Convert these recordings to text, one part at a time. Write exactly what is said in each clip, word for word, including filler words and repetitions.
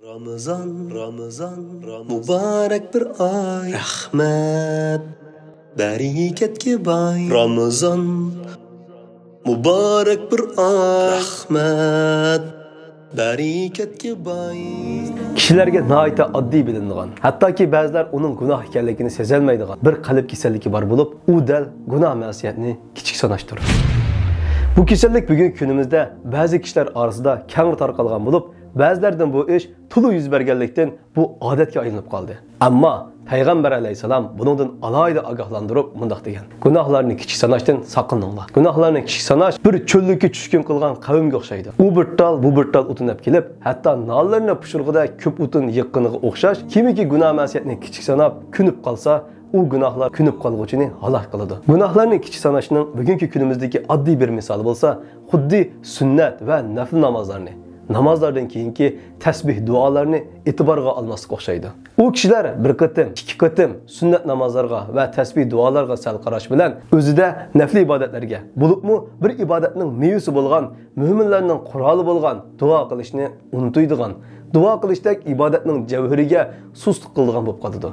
رامىزان، رامىزان، رامىزان، مۇبارەك بىر ئاي. رەھمەت، بەرىكەتكە باي. رامىزان، مۇبارەك بىر ئاي. رەھمەت، بەرىكەتكە باي. كىشىلەرگە ناھايىتى ئاددىي بىلىنىدىغان، ھەتتاكى بەزىلەر ئۇنىڭ گۇناھ ئىكەنلىكىنى سېزەلمەيدىغان بىر قەلب كېسەللىكى بار بولۇپ، ئۇ دەل گۇناھ مەسىيەتنى كىچىك ساناشتۇر. بۇ كېسەللىك بۈگۈنكى كۈنىمىزدە بەزى كىشىلەر ئارىسىدا كەڭرى تارقالغان بولۇپ، بەزىلەردىن بۇ ئىش تولا يۈز بەرگەنلىكتىن، بۇ ئادەتكە ئايلىنىپ قالدى. ئەمما پەيغەمبەر ئەلەيھىسسالام بۇنىڭدىن ئالاھىدە ئاگاھلاندۇرۇپ مۇنداق دېگەن: «گۇناھلارنى كىچىك ساناشتىن ساقلىنىڭلار.» گۇناھلارنى كىچىك ساناش بىر چۆللۈككە چۈشكۈن قىلغان قەۋمگە ئوخشايدۇ. ئۇ بىر تال، بۇ بىر تال ئوتۇن ئەپ كېلىپ، ھەتتا نانلىرىنى پىشۇرغۇدەك كۆپ ئوتۇن يىغقىنىغا ئوخشاش. كىمكى گۇناھ مەسىيەتنى كىچىك ساناپ، كۆنۈپ قالسا، ئۇ گۇناھلار كۆنۈپ قالغۇچىنى ھالاك قىلىدۇ. گۇناھلارنى كىچىك ساناشنىڭ بۈگۈنكى كۈنىمىزدىكى ئاددىي بىر مىسالى بولسا، خۇددى سۈننەت ۋە نەپلى نامازلارنى، نامازلاردىن كېيىنكى تەسبىھ دۇئالارنى ئېتىبارغا ئالماسلىق ئوخشايدۇ. ئۇ كىشىلەر بىر قېتىم، ئىككى قېتىم سۈننەت نامازلارغا ۋە تەسبىھ دۇئالارغا سەل قاراش بىلەن، ئۆزىدە نەپلى ئىبادەتلەرگە، بولۇپمۇ بىر ئىبادەتنىڭ مېۋىسى بولغان، مۆمىنلەرنىڭ قورالى بولغان دۇئا قىلىشنى ئۇنتۇيدىغان، دۇئا قىلىشتەك ئىبادەتنىڭ جەۋھىرىگە سۇسلۇق قىلىدىغان بولۇپ قالىدۇ.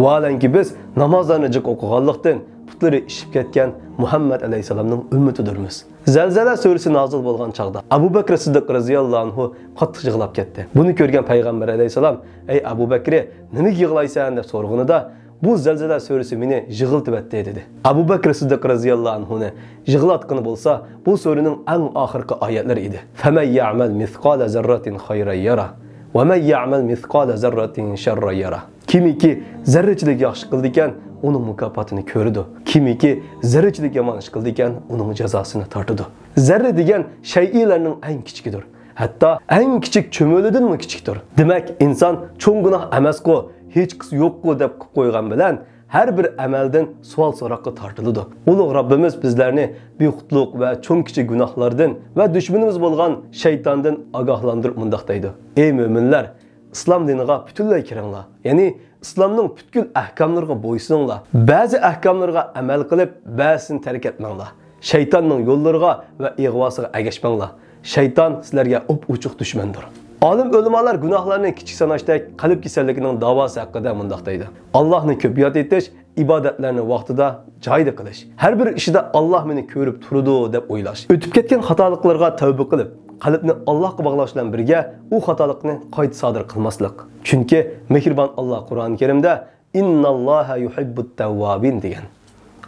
ۋاھالەنكى، بىز نامازلارنى جىق ئوقۇغانلىقتىن، پۇتلىرى ئىششىپ كەتكەن مۇھەممەد ئەلەيھىسسالامنىڭ ئۈممىتىدۇرمىز. زەلزەلە سۈرىسى نازىل بولغان چاغدا ئەبۇ بەكرى سىددىق رەزىياللاھۇ ئەنھۇ قاتتىق يىغلاپ كەتتى. بۇنى كۆرگەن پەيغەمبەر ئەلەيھىسسالام: «ئەي ئەبۇ بەكرى، نېمىگە يىغلايسەن؟» دەپ سورىغىنىدا، «بۇ زەلزەلە سۈرىسى مېنى يىغلىتىۋەتتى» دېدى. ئەبۇ بەكرى سىددىق رەزىياللاھۇ ئەنھۇنى يىغلاتقىنى بولسا، بۇ سۈرىنىڭ ئەڭ ئاخىرقى ئايەتلىرى ئىدى. فَمَن يَعْمَلْ مِثْقَالَ ذَرَّةٍ خَيْرًا يَرَهُ، وَمَن يَعْمَلْ مِثْقَالَ ذَرَّةٍ شَرًّا يَرَهُ. كىمكى زەررىچىلىك ياخشى قىلىدىكەن، ئۇنىڭ مۇكاپاتىنى كۆرىدۇ. كىمكى زەررىچىلىك يامان ئىش قىلىدىكەن، ئۇنىڭ جازاسىنى تارتىدۇ. زەررە دېگەن شەيئىلەرنىڭ ئەڭ كىچىكىدۇر. ھەتتا ئەڭ كىچىك چۆمۈلىدىنمۇ كىچىكتۇر. دېمەك، ئىنسان چوڭ گۇناھ ئەمەسقۇ، ھېچقىسى يوققۇ دەپ قىلىپ قويغان بىلەن، ھەر بىر ئەمەلدىن سوئال-سوراققا تارتىلىدۇ. ئۇلۇغ رەببىمىز بىزلەرنى بىخۇدلۇق ۋە چوڭ-كىچىك گۇناھلاردىن ۋە دۈشمىنىمىز بولغان شەيتاندىن ئاگاھلاندۇرۇپ مۇنداق دەيدۇ: «ئەي مۆمىنلەر، ئىسلام دىنىغا پۈتۈنلەي كىرىڭلار، يەنى ئىسلامنىڭ پۈتكۈل ئەھكاملىرىغا بويسۇنۇڭلار. بەزى ئەھكاملىرىغا ئەمەل قىلىپ، بەزىسىنى تەرك ئەتمەڭلار. شەيتاننىڭ يوللىرىغا ۋە ئىغۋاسىغا ئەگەشمەڭلار. شەيتان سىلەرگە ئوپئوچۇق دۈشمەندۇر.» ئالىم ئۆلىمالار گۇناھلارنى كىچىك ساناشتەك قەلب كېسەللىكىنىڭ داۋاسى ھەققىدە مۇنداق دەيدۇ: «ئاللاھنى كۆپ ياد ئېتىش، ئىبادەتلەرنى ۋاقتىدا، جايىدا قىلىش، ھەر بىر ئىشىدا ئاللاھ مېنى كۆرۈپ تۇرىدۇ دەپ ئويلاش، ئۆتۈپ كەتكەن خاتالىقلارغا تەۋبە قىلىپ، قەلبنى ئاللاھقا باغلاش بىلەن بىرگە ئۇ خاتالىقنى قايتا سادىر قىلماسلىق. چۈنكى مېھرىبان ئاللاھ قۇرئان كەرىمدە، إِنَّ اللَّهَ يُحِبُّ التَّوَّابِينَ» دېگەن.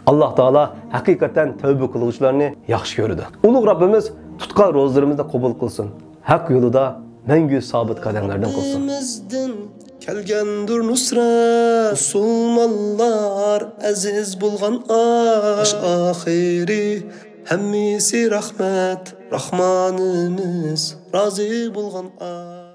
ئاللاھ تائالا ھەقىقەتەن تەۋبە قىلغۇچىلارنى ياخشى كۆرىدۇ. ئۇلۇغ رەببىمىز تۇتقان روزىلىرىمىزنى قوبۇل قىلسۇن. ھەق يولىدا مەڭگۈ سابىت قەدەملەردىن قىلسۇن. ئېلىمىزدىن كەلگەندۇر نۇسرەت، مۇسۇلمانلار ئەزىز بولغان ئاي. باش ئاخىرى ھەممىسى رەھمەت، راھمانىمىز رازى بولغان ئاي.